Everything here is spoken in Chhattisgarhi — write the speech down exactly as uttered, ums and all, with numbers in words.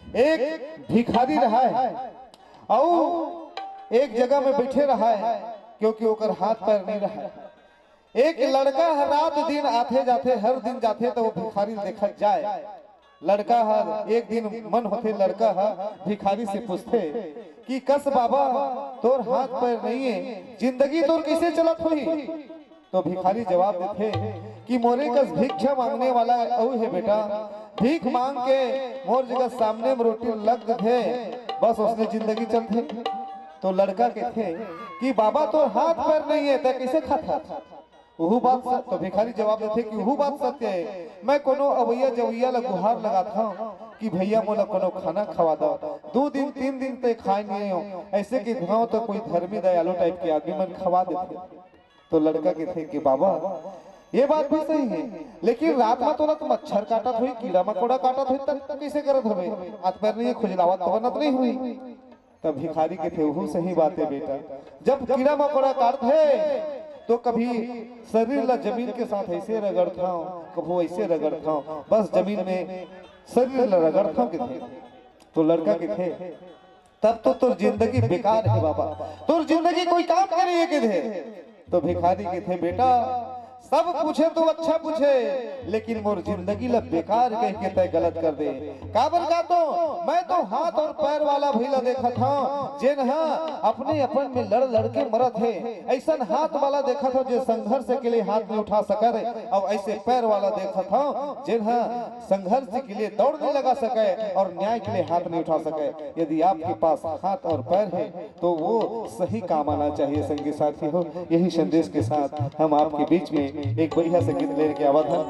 एक भिखारी रहय, अउ एक जगह में बइठे रहय, क्योंकि ओकर हाथ पैर नइ रहय। एक लड़का ह रात दिन आथे जाथे, हर दिन जाथे, त ओ भिखारी ल देखत जाय। लड़का ह एक दिन मन होथे, लड़का ह भिखारी से पूछथे कि कस बाबा, तोर हाथ पैर नइये, जिंदगी तोर कइसे चलत होही? तो भिखारी जवाब देथे कि मोरे कस भिक्षा मांगने वाला अउ हे बेटा, भीख मांग के मोर जगह सामने में रोटी लग देथे, बस ओसने जिंदगी चलथे। तो लड़का कथे कि बाबा, तोर हाथ पैर नइये, तैं कइसे खाथस? उहू बात सच। तो भिखारी जवाब देथे कि उहू बात सत्य हे, मैं कोनो अवइया जवइया ला गुहार लगाथंव कि भइया, मोला कोनो खाना खवा दव। दू दिन तीन दिन तक खाय नइ हंव, अइसे के घांव तो कोई धर्मी दयालु टाइप के आदमी मन खवा देथे। तो लड़का कथे कि बाबा, ये बात भी सही हे, लेकिन रात म तोला तो मच्छर काटत होही, कीड़ा मकोड़ा काटत होही, त कइसे करत हवे? हाथ पैर नइये, खुजलावत तो बनत नइ होही। तब भिखारी कथे, उहू सही बात हे बेटा, जब कीड़ा मकोड़ा काटथे तो कभी शरीर ला जमीन के साथ अइसे रगड़थंव, कभू अइसे रगड़थंव, बस जमीन में शरीर ला रगड़थंव कथे। तो लड़का कथे, तब तो तोर जिंदगी बेकार हे बाबा, तोर जिंदगी कोई काम के नइ हे कथे। तो भिखारी कथे, बेटा, सब पूछे तो अच्छा पूछे, लेकिन मोर जिंदगी ला बेकार कहिके तैं गलत कर दे। काबर का तो मैं तो हाथ अउ पैर वाला भुइयां ला देखत हंव, जेन ह अपने अपन में लड़ लड़ के मरत हे। अइसन हाथ वाला देखत हंव, जे संघर्ष के लिए हाथ नइ उठा सकय, अउ अइसे पैर वाला देखत हंव, जेन ह संघर्ष के लिए दौड़ नइ लगा सकय अउ न्याय के लिए हाथ नइ उठा सकय। यदि आपके पास हाथ अउ पैर हे, तो वो सही काम आना चाहिए संगी साथी हो। यही संदेश के साथ हम आपके बीच में एक बढ़िया से गीत लेके आवत हन।